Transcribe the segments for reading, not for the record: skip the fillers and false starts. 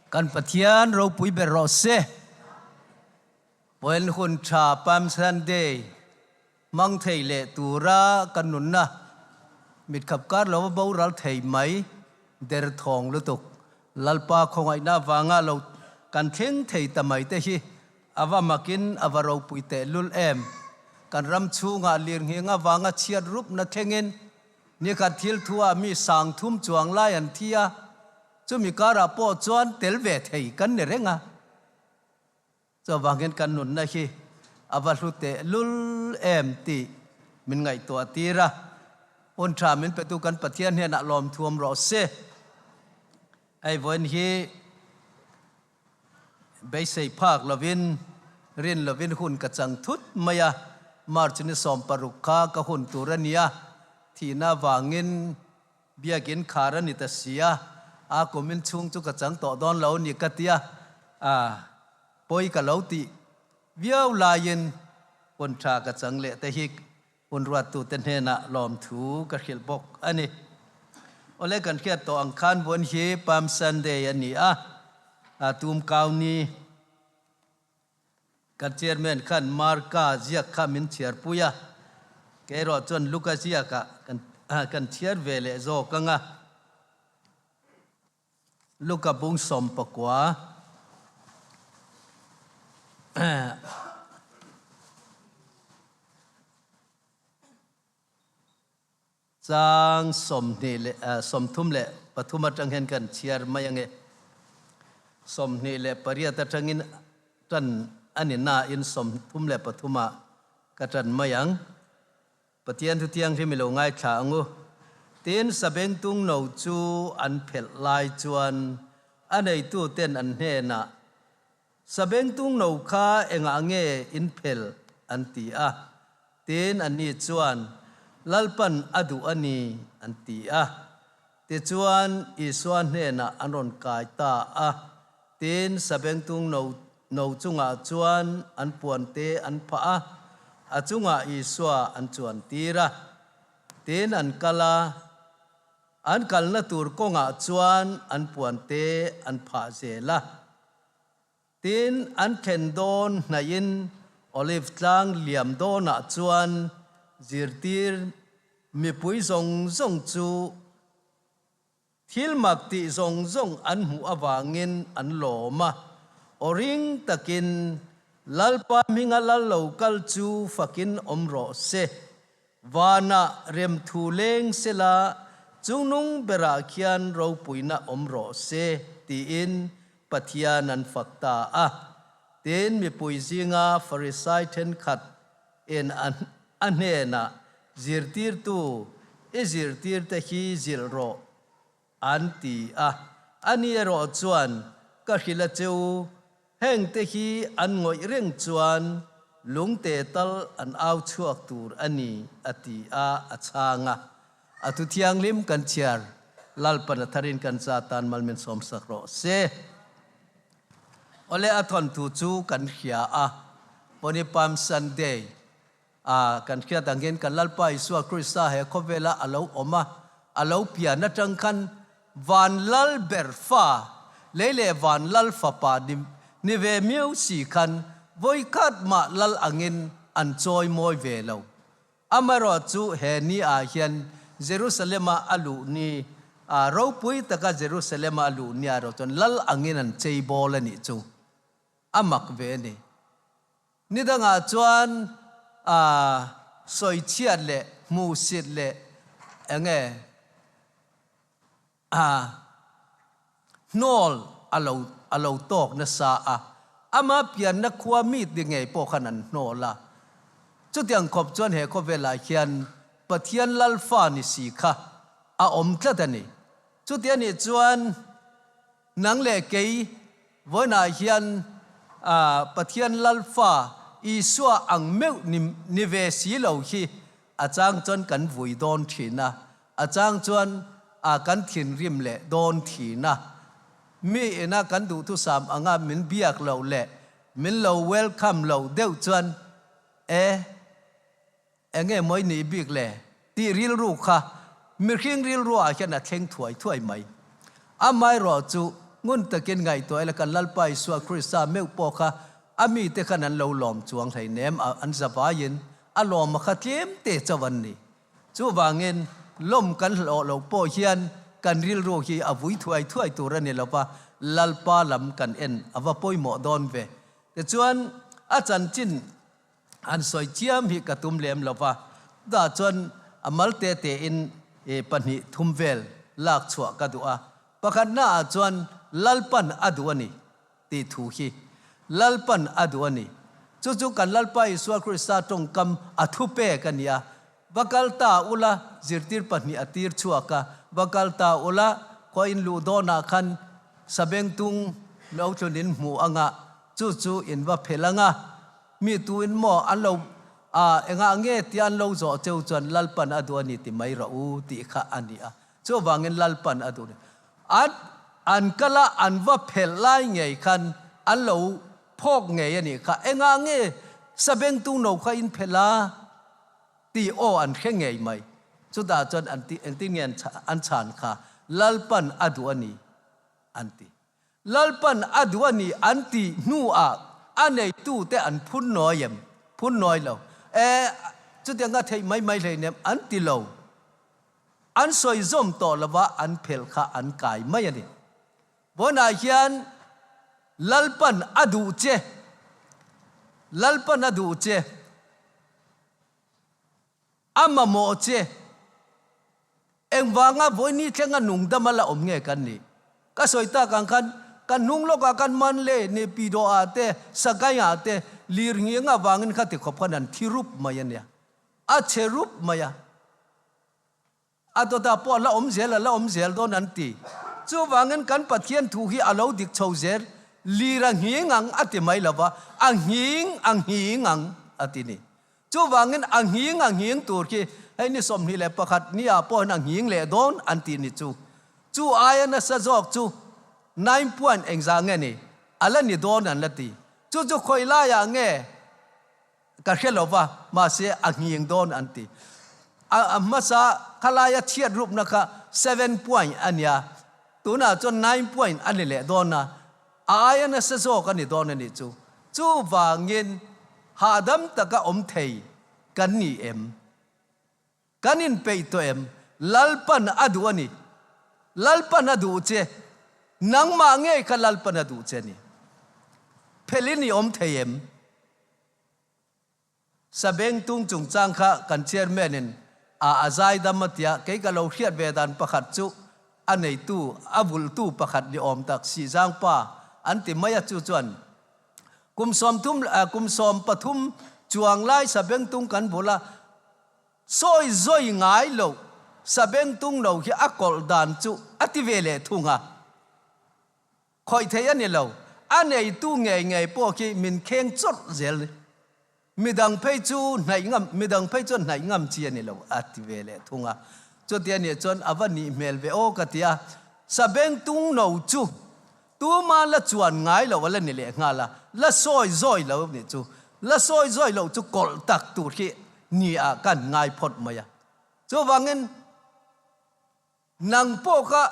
Kan Pathian ropui ber rawh se. Vawiin hun tha Palm Sunday hmang thei leh tura kan nunna mitkhap kar lova boral thei mai der thawng lutuk Lalpa khawngaihna vanga lo kan thleng thei ta mai te hi a va makin a va ropui tehlul em. Kan ram chhungah lirnghing avanga chhiat rupna thlengin nikhat thil thuah mi sang thum chuang lai an thi a, Chumi karah pawh chuan tel ve thei kan ni reng a, chuvangin kan nunna hi a va hlu teh lul em tih min ngaihtuah tir a, hun tha min petu kan Pathian hnenah lawmthuam rawh se. Hei vawiin hi beisei phak lovin rin lovin hun ka chang thut mai a, March ni 16 kha ka hun tur a nia, thihna avangin Biakin khar a ni ta si a, a kumin chhung chu ka chang tawh dawn lo ni ka tia, a pawi ka lo tih viau laiin hun tha ka chang leh te hi hun ruattute hnenah lawmthu ka hrilh bawk a ni. Awle kan hriat tawh ang khan vawn hi Palm Sunday a ni a, a tum kau ni. Kan chairman khan Marka ziak kha min chhiarpui a, kei erawh chuan Luka ziakah kan chhiar ve leh zawk ang a. Luka bung 19. Chang 23 atang hian kan chhiar mai ange. 28 atangin tan a ni nain 33 ah ka tan mai ang. Pathian thu thianghlim i lo ngaithla angu. Tin, sabengtung no chu an phelh lai chuan a neituten an hnenah, Sabengtung no kha engah nge in phel? an ti a. Tin, anni chuan, Lalpan a duh a ni, an ti a. Tichuan, Isua hnenah an rawn kai ta a. Tin, sabengtung no no chungah chuan an puante an phah a, a chungah Isua an chuantir a. Tin, an kal a. An kalna tur kawngah chuan an puante an phah zel a. Tin, an thlen dawn hnaihin Olive tlang liam dawnah chuan zirtir mipui zawng zawng chu thil mak tih zawng zawng an hmuh avangin an lawm a, aw ring takin, Lalpa hminga lal lo kal chu fakin awm rawh se. Vanah remthu leng sela chungnung berah khian ropuina awm rawh se tiin Pathian an fak ta a. Tin, mipui zinga Farisai thenkhat in a hnenah, Zirtirtu, i zirtirte hi zilh rawh, an ti a. Ani erawh chuan, Ka hrilh a che u, hengte hi an ngawih reng chuan lungte tal an au chhuak tur a ni, a ti a, a chhang a. A thu thianghlim kan chhiar, Lalpan a tharin kan cha tan mal min sawmsak rawh se. Awle a thawnthu chu kan hria a, Pony Palm Sunday, A, kan hriat angin kan Lalpa Isua Krista he khawvela a lo awm a, a lo pian atang khan van lal ber fa, lei leh van lal fapa ni ni ve miau si khan vawikhat mah lal angin an chawi mawi ve lo. Amaherawh chu he ni ah hian Jerusalem-a a luh ni, a ropui taka Jerusalem-a a luh ni ah erawh chuan lal angin an chei bawl a nih chu a mak ve a ni. Ni dangah chuan sawichhiat leh hmuhsit leh eng nge hnawl a lo a lo tawk nasa a, ama pianna khua mi ti ngei pawh khan an hnawl a. Chutiang khawp chuan he khawvelah hian Pathian Lalfa ni si kha a awm tlat a ni. Chuti anih chuan Nang leh kei vawiinah hian Pathian Lalfa Isua ang meuh ni ve si lo hi a chang chuan kan vui dawn thin a, a chang chuan kan thinrim leh dawn thin a. Mi ina kan duhthusam anga min biak loh leh min lo welcome loh deuh chuan e, Enge mawi nih bik le tih rilru kha mihring rilruah hian a thleng thuai thuai mai. Amaherawh chu ngun takin ngaihtuah ila kan Lalpa Isua Krista meuh pawh kha a mite khan an lo lawm chuang hleinem a, an zavaiin a lawma kha tlem te chauh an ni. Chuvangin lawm kan hlawh loh pawh hian kan rilru hi a vui thuai thuai tur a ni lo va, Lalpa lam kan en a va pawimawh dawn ve. Tichuan a chanchin an sawi chiam hi ka tum lem lo va, chutah chuan a mal te tein pahnih thum vel lak chhuah ka duh a. Pakhatnaah chuan Lalpan a duh a ni tih thu hi Lalpan a duh a ni. Chu chu kan Lalpa Isua Krista tawngkam a thupek a ni a, Va kal ta ula, zirtir pahnih a tir chhuak a, va kal ta ula, khua in luh dawnah khan sabengtung lo thlun in hmu anga, chu chu in va phel anga, mi tu in maw an lo a engah nge tia an lo zawh cheu chuan Lalpan a duh a ni ti mai rawh u tih kha a ni a. Chuvangin Lalpan a duh ni. An an kal a, an va phelh lai ngei khan an lo phawk ngei a nih kha. Engah nge sabengtung no kha in phelh a tih aw an hre ngei mai. Chutah chuan an ti engtin nge an chhan kha Lalpan a duh a ni an ti. Lalpan a duh a ni an tih hnuah a neitute an phun nawi em? Phun nawi lo. E, chutiang ka theih mai mai hleinem an ti lo. An sawi zawm tawh lova an phelh kha an kai mai a ni. Vawiinah hian Lalpan a duh che, Lalpan a duh che. A mamawh che. Engvanga vawini thlenga nungdam a la awm nge kan nih? Ka sawi tak ang khan kan hnung lawkah kan man le Naypyidaw ah te, Sagaing ah te lir ngiang avangin kha ti khawp khan an thi rup mai a nia. A chhe rup mai a. A dawtah pawh a la awm zel, a la awm zel dawn an ti. Chuvangin kan Pathian thu hi a lo dik chho zel, lir a nghing ang a ti mai lova, a nghing a nghing ang a ti ni. Chuvangin a nghing a nghing tur khi hei ni 21 ni ah pawh hian a nghing leh dawn an tih ni chu. Chu aia nasa zawk chu nine point engzah nge ni a la ni dawn an la ti. Chu chu khawi laiah nge ka hre lo va, mahse a nghing dawn an ti. A hmasa khalaia chhiat rupna kha seven point a nia, tunah chuan nine point a ni leh dawn a. A aia nasa zawk a ni dawn a nih chu. Chuvangin hahdam taka awm thei kan ni em? Kan inpeih tawh em? Lalpan a duh a ni. Lalpan a duh che. Nangmah ngei kha Lalpan a duh che a ni. Phelhin i awm thei em? Sabengtung chungchang kha kan chairman in a a zaidam a tia, kei ka lo hriat ve dan pakhat chu a neitu, a vulhtu pakhat ni awm tak Sihzangpa an ti mai a, chu chuan kum 30, kum 13 chuang lai Sabengtung kan bul a, sawi zawi ngai lo Sabengtung lo hi a kawlh dan chu a ti ve leh thung a. Khawih theih a ni lo. A neitu ngei ngei pawh khi min kheng chawrh zel. Midang phei chu hnaih ngam, midang phei chuan hnaih ngam chi a ni lo, a ti ve leh thung a. Chuti a nih chuan a va nih hmel ve aw ka ti a. Sabengtung no chu tuma la chuan ngai lo a la ni leh nghal a, la sawi zawi lo nih chu. La sawi zawi loh chu kawlh tak tur khi ni ah kan ngai phawt mai a. Chuvangin. Nang pawh kha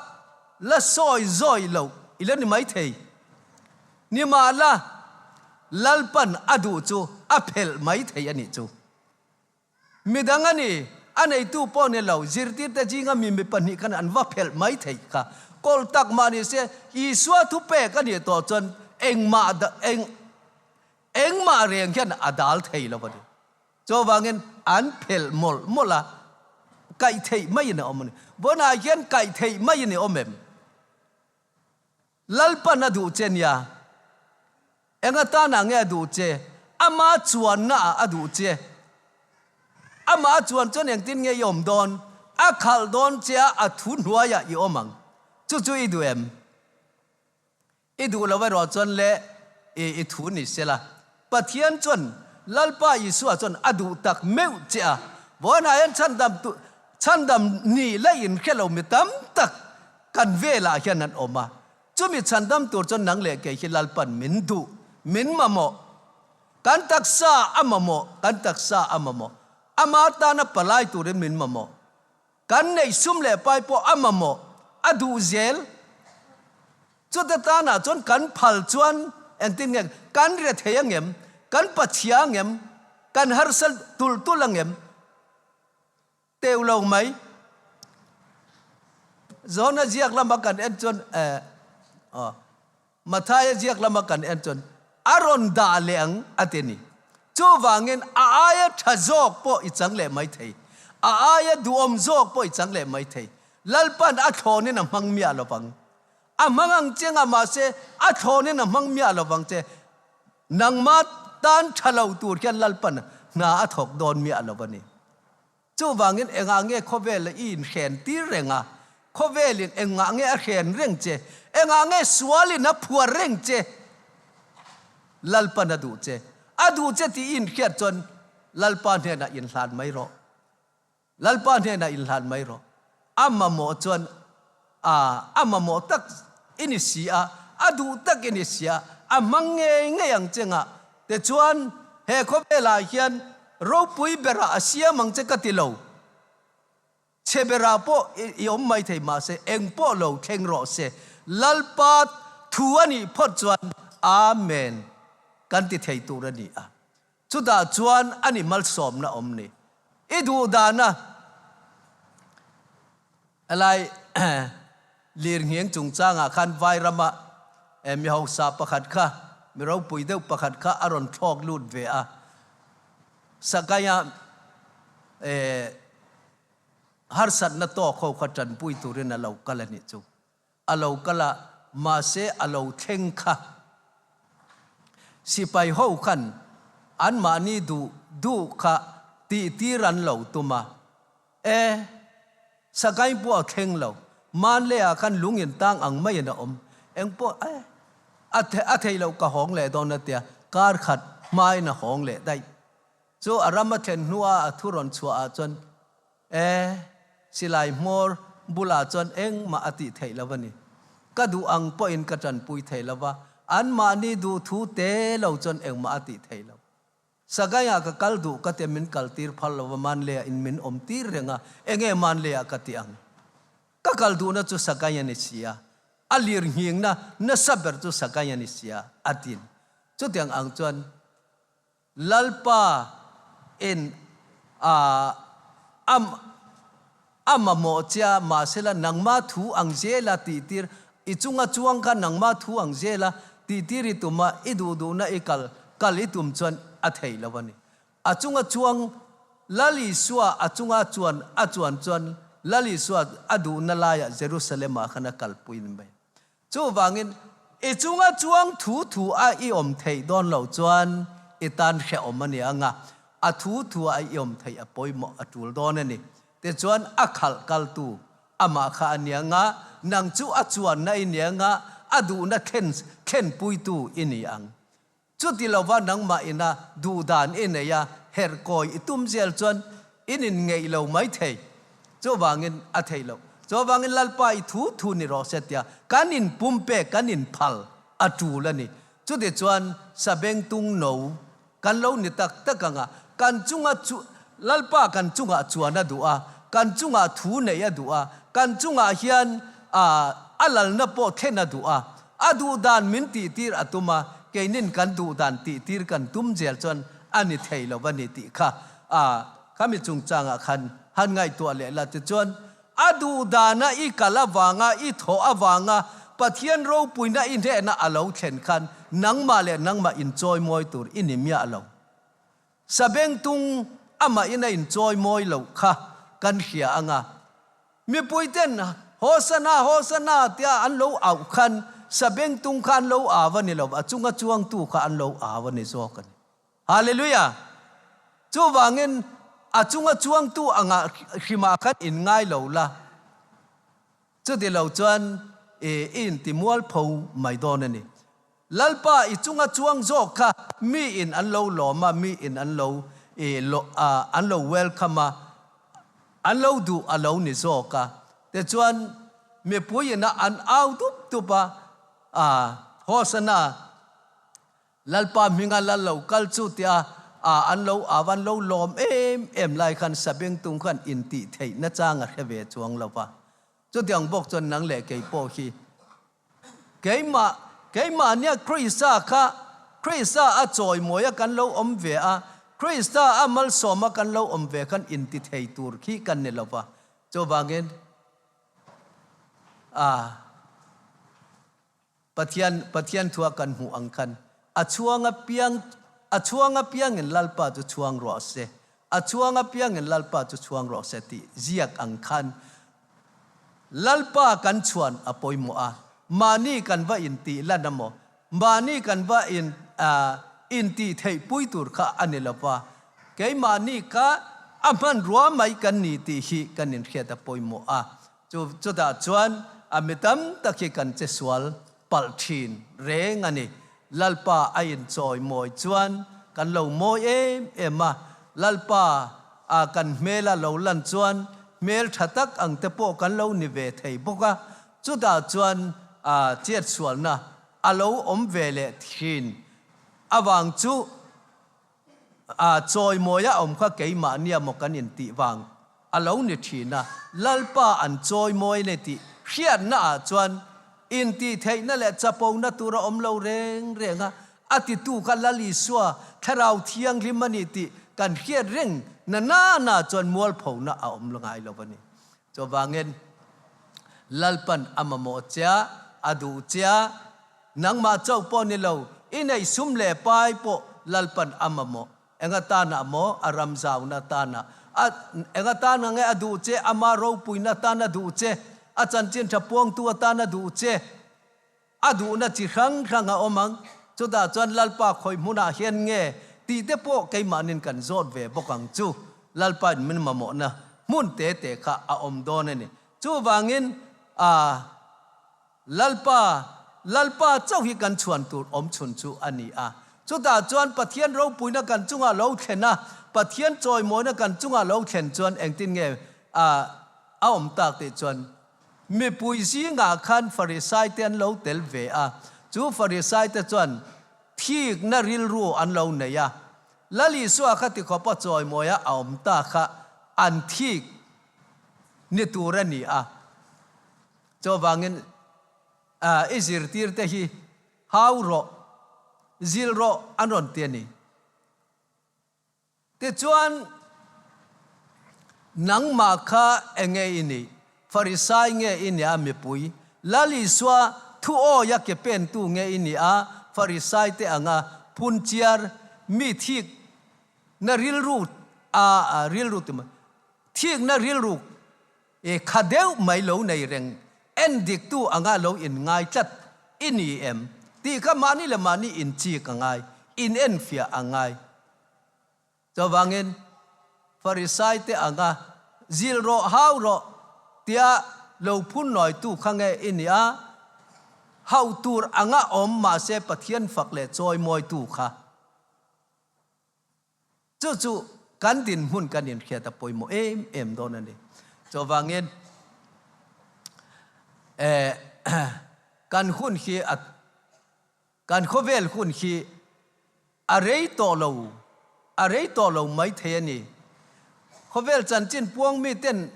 la sawi zawi lo i la ni maithei. Nimahla, Lalpan a duh chu a phelh maithei a nih chu. Midang a ni, a neitu pawh ni lo, zirtirte zinga mi mi pahnih khan an va phelh maithei kha. Kawlh tak mah ni se, Isua thupek a nih tawh chuan engmah eng engmah reng hian a dal thei lo a ni. Chuvangin an phelh mawlh mawlh a, kaih theih maiin a awm a ni. Vawiinah hian kaih theih maiin i awm em? Lalpan a duh che nia. Eng atanah nge a duh che? Ama chuannaah a duh che. Amah a chuan chuan engtin nge i awm dawn? A khalh dawn che a, a thu hnuaiah i awm ang. Chu chu i duh em? I duh lo erawh chuan le i i thu ni sela. Pathian chuan Lalpa Isua chuan a duh tak meuh che a, vawiinah hian chhandam tu chhandam ni la inhre lo mi tam tak kan velah hian an awm a. Chumi chhandam tur chuan nang leh kei hi Lalpan min duh, min mamawh. Kan taksa a mamawh, kan taksa a mamawh. Ama tana palai turin min mamawh. Kan neih sum leh pai pawh a mamawh, a duh zel. Chuta tanah chuan kan phal chuan engtin nge kan re thei angem, kan pachhia angem, kan harsa tulh tulh angem? Teuh lo mai. John-a ziak lama kan en chuan eh aw Matthai-a ziak lama kan en chuan a rawn dah leh ang a ti a ni. Chuvangin a aia tha zawk pawh i chang leh mai thei. A aia duhawm zawk pawh i chang leh mai thei. Lalpan a thlawnin a hmang miah lo vang. A hmang ang che nga mahse a thlawnin a hmang miah lo vang che. Nangmah tan tha lo tur hian Lalpan hna a thawk dawn miah lo a ni. Chuvangin engah nge khawvela i inhren tir reng a? Khawvelin engah nge a hren reng che? Engah nge sualin a phuar reng che? Lalpan a duh che. A duh che tih i inhriat chuan Lalpa hnenah inhlan mai rawh. Lalpa hnenah inhlan mai rawh. A mamawh chuan a a mamawh tak i ni si a, a duh tak i ni si a, a hmang ngei ngei ang che ngah te chuan he khawvelah hian ropui berah a siam ang che ka ti lo. Chhe berah pawh i awm mai thei mahse eng pawh lo thleng rawh se. Lalpa thu a nih phawt chuan Amen kan ti thei tur a ni a. Chutah chuan a ni malsawmna awm ni. I duh dana helai lirnghing chungchangah khan Vairama mi hausa pakhat kha, mi ropui deuh pakhat kha a rawn thlawk lut ve a. Sakaia harsatna tawk ho kha tanpui turin a lo kal a nih chu. A lo kal a, mahse a lo thleng kha. Sipai ho khan anmahni duh duh kha tihtir an lo tum a, e, Sakain pawh a thleng lo, Manleh-ah khan lung in tang ang maiin a awm, engpawh, e, a a thei loh ka hawng leh dawn a tia, kar khat hmain a hawng leh daih. Chu a ram a thlen hnua a thu rawn chhuah ah chuan E, silai hmawr bulah chuan engmah a tih theih lo a ni. Ka duh ang pawhin ka tanpui thei lo va, anmahni duh thu te lo chuan engmah a tih theih lo. Sagaia ka kal duh ka tia min kaltir phal lo va, Manlea in min awm tir reng a, enge Manlea ka ti ang? Ka kal duhna chu Sagaia ni sia, a lir nghingna nasa ber chu Sagaia ni sia, a tin. Chutiang ang chuan Lalpa in a a a mamawh che a, mahsela nangma thu ang zela tihtir, i chunga chuang kha nangma thu ang zela tihtir i tum a, i duh duhna i kal kal i tum chuan a thei lo a ni. A chunga chuang Lal Isua a chunga chuan a chuan chuan Lal Isua a duhna laiah Jerusalem ah khan a kalpui ni mai. Chuvangin, i chunga chuang thu thu a i awm theih dawn loh chuan i tan hrehawm a ni ang a, a thu thu a i awm theih a pawimawh a tul dawn a ni. Tichuan, a khalh kaltu amah kha a ni ang a, nang chu a chuanna i ni ang a, a duhna thlen thlenpuitu i ni ang. Chuti lova nangmah ina duhdan i nei a, herh kawi i tum zel chuan in inngeih lo mai thei. Chuvangin a theih loh. Chuvangin Lalpa i thu thu ni rawh se tia kan inpumpek, kan inphal a tul a ni. Chuti chuan sabengtung no kan lo ni tak tak ang a, kan chunga chu Lalpa kan chungah chuan a duh a, kan chungah thu neih a duh a, kan chungah hian a lalna pawh thlen a duh a, A duhdan min tihtir a tum a, keinin kan duhdan tihtir kan tum zel chuan a ni thei lo a ni tih kha a khami chungchangah khan han ngaihtuah leh la. Tichuan, a duhdana i kal avanga, i thawh avanga Pathian ropuina i hnehna a lo thlen khan nangmah leh nangmah inchawimawi tur i ni miah lo. Sabengtung amahin a inchawimawi loh kha kan hria anga, Mipuiten Hosana, Hosana tia an lo auh khan sabengtung kha an lo au a ni lo, a chunga chuangtu kha an lo au a ni zawk a ni. Hallelujah! Chuvangin a chunga chuangtu anga hrimah khan inngai lo la, chuti lo chuan i intimualpho mai dawn a ni. Lalpa i chunga chuang zawk kha miin an lo lawm a, miin an lo an lo welcome a, an lo duh a lo ni zawk a. Tichuan mipui ina an au dup dup a, Hosana, Lalpa hminga lal lo kal chu tia an lo au, an lo lawm em em lai khan Sabengtung khan intih theih nachang a hre ve chuang lo va. Chutiang bawk chuan nang leh kei pawh hi. Keimah, keimahnia Krista kha, Krista a chawimawi a kan lo awm ve a, Krista a malsawm a kan lo awm ve khan intithei tur khi kan ni lo va. Chuvangin, a. Pathian, Pathian thua kan hmuh ang khan a chhuang apiang, a chhuang apiangin Lalpa chu chhuang rawh se, a chhuang apiangin Lalpa chu chhuang rawh se tih ziak ang khan Lalpa kan chhuan a pawimawh a, mahni kan va intih lan amaw, mahni kan va in intih theih pui tur kha a ni lo va, keimahni kha a hmanrua mai kan ni tih hi kan inhriat a pawimawh a. Chu chutah chuan a mi tam tak hi kan che sual palh thin reng a ni. Lalpa a inchawi mawi chuan kan lo mawi em em a, Lalpa a kan hmel a lo lan chuan hmel tha tak ang te pawh kan lo ni ve thei bawk a, chutah chuan a chetsualna a lo awm ve leh thin avang chu A chawimawi a awm kha keimahnia maw kan intih vang a lo ni thin a, Lalpa an chawimawi ne tih hriatna ah chuan intih theihna leh chapona tur a awm lo reng reng a, a titu kha Lal Isua Thlarau Thianghlim a ni tih kan hriat reng na nana chuan mualphona a awm ngai lo a ni. Chuvangin Lalpan a mamawh che a, a duh che a, Nangmah chauh pawh ni lo, i neih sum leh pai pawh Lalpan a mamawh. Eng atana maw? A ram zauna atana. A, eng atana nge a duh che? Ama ropuina atana duh che? A chanchin tha puangtu atana duh che? A duhna chi hrang hrang a awm ang. Chutah chuan Lalpa khawi hmunah hian nge tih te pawh keimahnin kan zawt ve bawk ang chu. Lalpain min mamawhna hmun te te kha a awm dawn a ni. Chuvangin, a. Lalpa, Lalpa chauh hi kan chhuan tur awm chhun chu a ni a. Chutah chuan Pathian ropuina kan chungah lo thlen a, Pathian chawimawina kan chungah lo thlen chuan engtin nge a a awm tak tih chuan mipui zingah khan Farisai te an lo tel ve a. Chu Farisai te chuan thikna rilru an lo nei a. Lal Isua kha tikhawpa chawimawia a awm ta kha an thik ni tur a ni a. Chuvangin i zirtirte hi hau rawh, zil rawh an rawn ti a ni. Tichuan, nangmah kha enge i nih? Farisai nge i nih a mipui? Lal Isua thu awia ke pentu nge i nih a Farisaite anga phunchiar mi thik na rilru a rilru ti mai thikna rilru I kha deuh mai lo nei reng en diktu anga lo in ngai tlat i ni em tih kha mahni leh mahni in chik a ngai, in enfiah a ngai. Chuvangin Farisai te anga zil rawh hau rawh tia lo phun nawitu kha nge i nih a, hauh tur anga awm mahse Pathian fak leh chawimawitu kha. Chu chu kan dinhmun kan inhriat a pawimawh em em dawn a ni. Chuvangin eh kan hun hi a kan khawvel hun hi a rei tawh lo a rei tawh lo mai thei a ni. Khawvel chanchin puang miten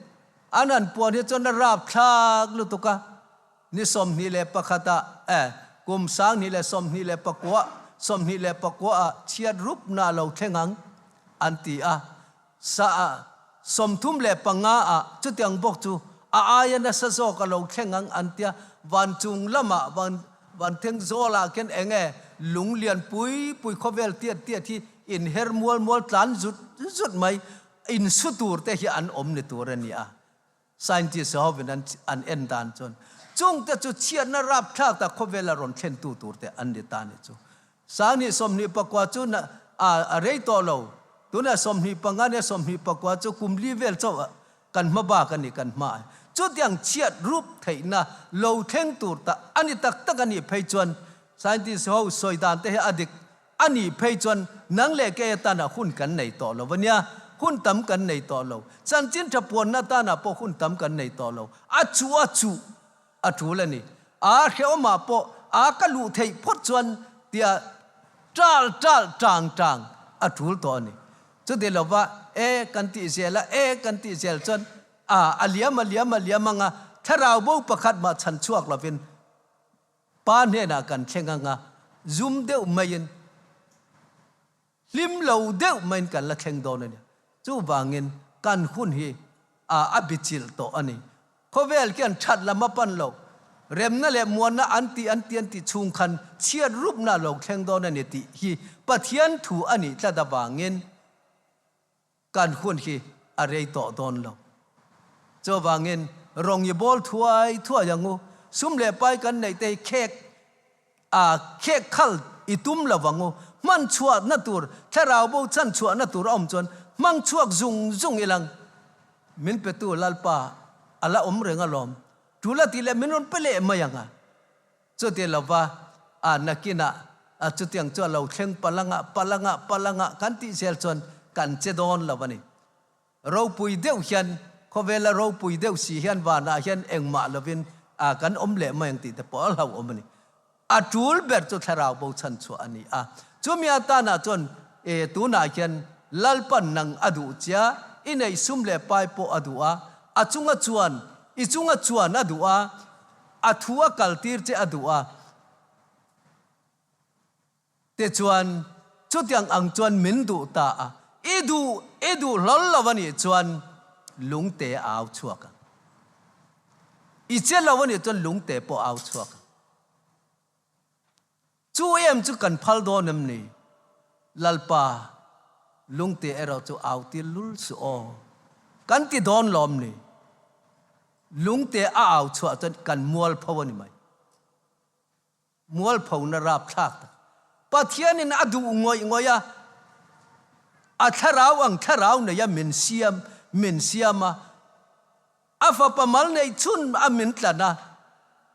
an han puan hi chuan a rapthlak lutuk a. Ni 21 ah eh kum 2029 24 ah chhiat rupna a lo thleng ang an ti a, sa 35 ah chutiang bawk chu a aia nasa zawk a lo thleng ang an tia, van chung lamah van van theng zawlah khian eng nge lung lian pui pui khawvel tiat tiat hi inher mual mual tlan zut zut mai insu tur te hi an awm ni tur a ni a. Scientist hovin an an en dan chuan chungte chu chhiatna rapthlak tak khawvela rawn thlentu turte an ni ta ni chu. 2029 chu na a a rei tawh lo. Tunah 25 nia 24 chu kum li vel chauh kan hma bak a ni kan hma a. Chutiang chhiat rup theihna lo thleng tur ta a ni tak tak a nih phei chuan scientist ho sawi dan te hi a dik A nih phei chuan nang leh kei atana hun kan nei tawh lo a nia, hun tam kan nei tawh lo. Chanchin tha puanna atanah pawh hun tam kan nei tawh lo. A chuh a chuh a tul a ni. A hrehawmah pawh a ka luh theih phawt chuan tia ṭal ṭal ṭang ṭang a tul tawh a ni. Chuti lova e kan tih zel a, e kan tih zel chuan a a liam a liam a liam anga thlarau bo pakhat mah chhan chhuak lovin. Pa hnenah kan thleng anga zum deuh maiin, hlim lo deuh maiin kan la thleng dawn a nia. Chuvangin kan hun hi a a bichilh tawh a ni. Khawvel khian that lam a pan lo. Remna leh muanna an tih an ti an tih chhung khan chhiat rupna a lo thleng dawn a ni tih hi Pathian thu a nih tlat avangin kan hun hi a rei tawh dawn lo. Chuvangin rawng i bawl thuai thuai ang u. Sum leh pai kan neih te hi khek a khek khal i tum lo ang u. Hman chhuahna tur, thlarau bo chan chhuahna tur a awm chuan hmang chhuak zung zung ilang. Min petu Lalpa a la awm reng alawm. Tul a tih leh min rawn pe leh mai ang a. Chuti lova a nakinah a chutiang chu a lo thleng palanga palanga palanga kan tih zel chuan kan che dawn lo a ni. Ropui deuh hian khawvela ropui deuh si hian vanah hian engmah lovin a kan awm leh mai ang tih te pawh a hlauhawm a ni. A tul ber chu thlarau bo chhan chhuah a ni a. Chumi atanah chuan e tunah hian Lalpan nang a duh chia, i neih sum leh pai pawh a duh a, a chunga chuan i chunga chuan a duh a, A thu a kaltir che a duh a tichuan chutiang ang chuan min duh ta a, i duh i duh hlawl lo a nih chuan lungte a au chhuak ang. I che lo a nih chuan lungte pawh a au chhuak ang. Chu em chu kan phal dawn em ni? Lalpa, lungte erawh chu au tir lul suh aw. Kan ti dawn lawm ni? Lungte a au chhuah chuan kan mualpho a ni mai. Mualphona rapthlak tak. Pathianin a duh ngawih ngawih a, a thlarau ang thlarau neia min siam min siam a, A fapa mal neih chhun a min tlan a,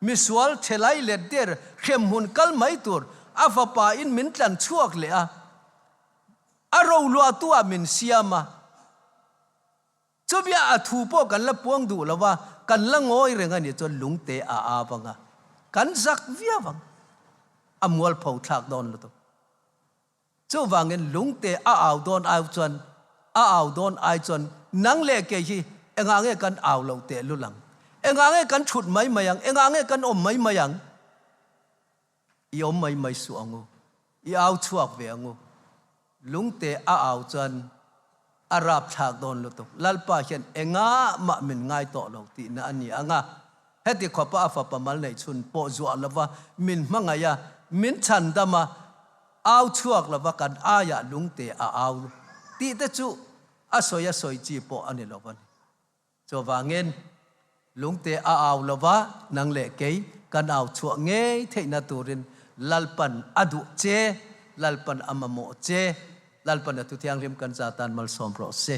misual thelai let der hremhmun kal mai tur a fapa in min tlan chhuak leh a, a roluahtu ah min siam a. Chuvia a thu pawh kan la puang duh lo a, kan la ngawi reng a nih chuan lungte a aa vang a, kan zak viau ang. A mualpho thlak dawn lutuk. Chuvangin lungte a au dawn ai chuan a au dawn ai chuan nang leh kei hi engah nge kan au loh teh lul ang? Engah nge kan thut mai mai ang? Engah nge kan awm mai mai ang? I awm mai mai suh ang u. I au chhuak ve ang u. Lungte a au chuan a rapthlak dawn lutuk. Lalpa hian engah mah min ngai tawh lo tihna a ni ang a. Heti khawpa a fapa mal neih chhun pawh zuah lova min hmangaih a, min chhandam a, au chhuak lova kan aiah lungte a au tih te chu a sawi a sawi chi pawh a ni lo a ni. Chuvangin lungte a au lova nang leh kei kan au chhuah ngei theihna turin Lalpan a duh che, Lalpan a mamawh che, Lalpan a Thu Thianghlim kan za tan malsawm rawh se.